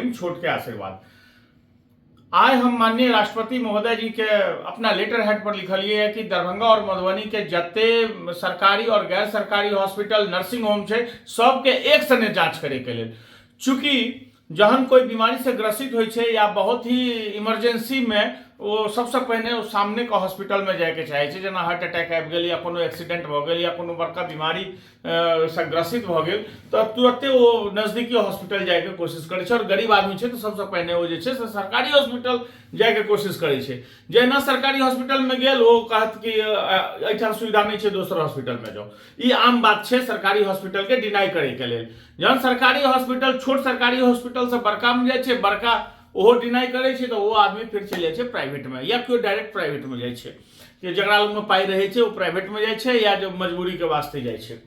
भीम। छोट के आशीर्वाद। आइ हम माननीय राष्ट्रपति महोदय जी के अपना लेटर हेड पर लिखलिए है कि दरभंगा और मधुबनी के जते सरकारी और गैर सरकारी हॉस्पिटल, नर्सिंग होम छै, सबके एक सने जांच करे के लेल। चूँकि जहन कोई बीमारी से ग्रसित होइ छै या बहुत ही इमरजेंसी में ओ सबसे पहिने ओ सामने के हॉस्पिटल में जायके चाहै छै, जेना हार्ट अटैक आबि गेल या कोनो एक्सीडेंट भऽ गेल या कोनो बड़का बीमारी सँ ग्रसित भऽ गेल, तऽ तुरते ओ नजदीकी हॉस्पिटल जायके कोशिश करै छै। आओर गरीब आदमी छै तऽ सबसँ पहिने ओ जे छै से सरकारी हॉस्पिटल जायके कोशिश करै छै। जहिना सरकारी हॉस्पिटलमे गेल, ओ कहत कि एहिठाम सुविधा नहि छै, दोसर हॉस्पिटलमे जाउ। ई आम बात छै सरकारी हॉस्पिटलके डिनाइ करैके लेल। जहन सरकारी हॉस्पिटल छोट सरकारी हॉस्पिटलसँ बड़कामे जाइ छै, बड़का ओहो डिनाइ करै छै, तऽ ओ आदमी फेर चलि जाइ छै प्राइवेटमे, या केओ डायरेक्ट प्राइवेटमे जाइ छै कि जकरा लगमे पाइ रहै छै ओ प्राइवेटमे जाइ छै, या जो मजबूरीके वास्ते जाइ छै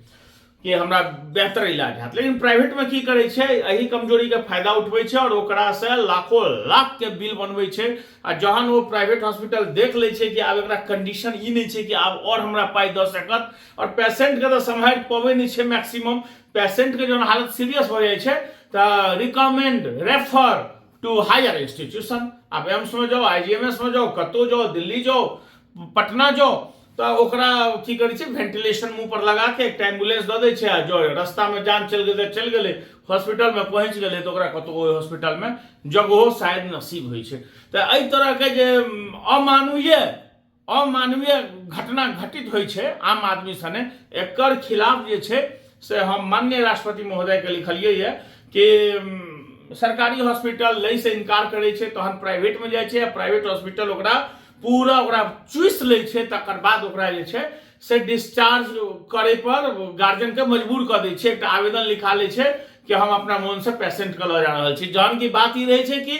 कि हमरा बेहतर इलाज हैत। लेकिन प्राइवेटमे की करै छै, एहि कमजोरीके फायदा उठबै छै आओर ओकरासँ लाखों लाखके बिल बनबै छै। आ जहन ओ प्राइवेट हॉस्पिटल देख लै छै कि आब एकरा कंडीशन ई नहि छै कि आब आओर हमरा पाइ दऽ सकत, आओर पेशेंटके तऽ सम्हारि पबै नहि छै, मैक्सिमम पेशेंटके जहन हालत सीरियस भऽ जाइ छै तऽ recommend refer to higher institution. आब एम्समे जाउ, आई जी एम एस मे जाउ, कतहु जाउ, दिल्ली जाउ, पटना जाउ, तऽ ओकरा की करै छै, वेंटिलेशन मुँह पर लगा के एकटा एम्बुलेंस दऽ दै छै, आ जो रास्तामे जान चलि गेलै चलि गेलै, हॉस्पिटलमे पहुँच गेलै तऽ ओकरा कतहु ओहि हॉस्पिटलमे जगहो शायद नसीब होइ छै। तऽ एहि तरहके जे अमानवीय अमानवीय घटना घटित होइ छै आम आदमी सने, एकर खिलाफ जे छै से हम माननीय राष्ट्रपति महोदयके लिखलियै यऽ कि सरकारी हॉस्पिटल लै से इनकार करै छै, तहन प्राइवेटमे जाइ छै, आ प्राइवेट हॉस्पिटल ओकरा पूरा ओकरा चूसि लै छै, तकर बाद ओकरा जे छै से डिस्चार्ज करै पर गार्जियनके मजबूर कऽ दै छै, एकटा आवेदन लिखा लै छै कि हम अपना मोनसँ पेशेंटके लऽ जा रहल छी। जहन कि बात ई रहै छै कि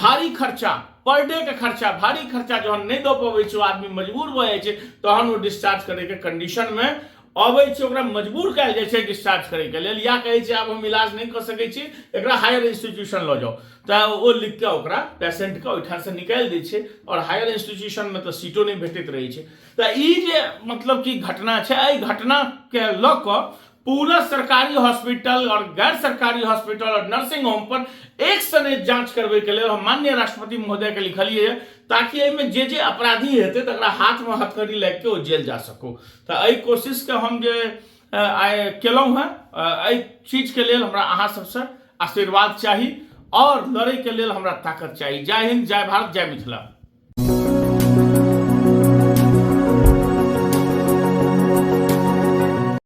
भारी खर्चा, पर डे के खर्चा, भारी खर्चा जहन नहि दऽ पबै छै, ओ आदमी मजबूर भऽ जाइ छै, तहन ओ डिस्चार्ज करैके कंडीशनमे अबै छै, ओकरा मजबूर कयल जाइ छै डिस्चार्ज करैके लेल, या कहै छै आब हम इलाज नहि कऽ सकै छी, एकरा हायर इंस्टीट्यूशन लऽ जाउ, तऽ ओ लिख कऽ ओकरा पेशेंटके ओहिठामसँ निकालि दै छै। आओर हायर इंस्टीट्यूशनमे तऽ सीटो नहि भेटैत रहै छै। तऽ ई जे मतलब कि घटना छै, एहि घटनाके लऽ कऽ पूरा सरकारी हॉस्पिटल और गैर सरकारी हॉस्पिटल और नर्सिंग होम पर एक सने जांच करबे के लेल हम माननीय राष्ट्रपति महोदय के लिखलिए, ताकि एहिमे जे जे अपराधी हेतै तकरा हाथ में हथकड़ी लागि के ओ जेल जा सको। तऽ एहि कोशिश के हम जे आइ केलहुँ हेँ, एहि चीज के लेल हमरा अहाँ सबसँ आशीर्वाद चाही और लड़ै के लेल हमरा ताकत चाही। जय हिंद, जय भारत, जय मिथिला।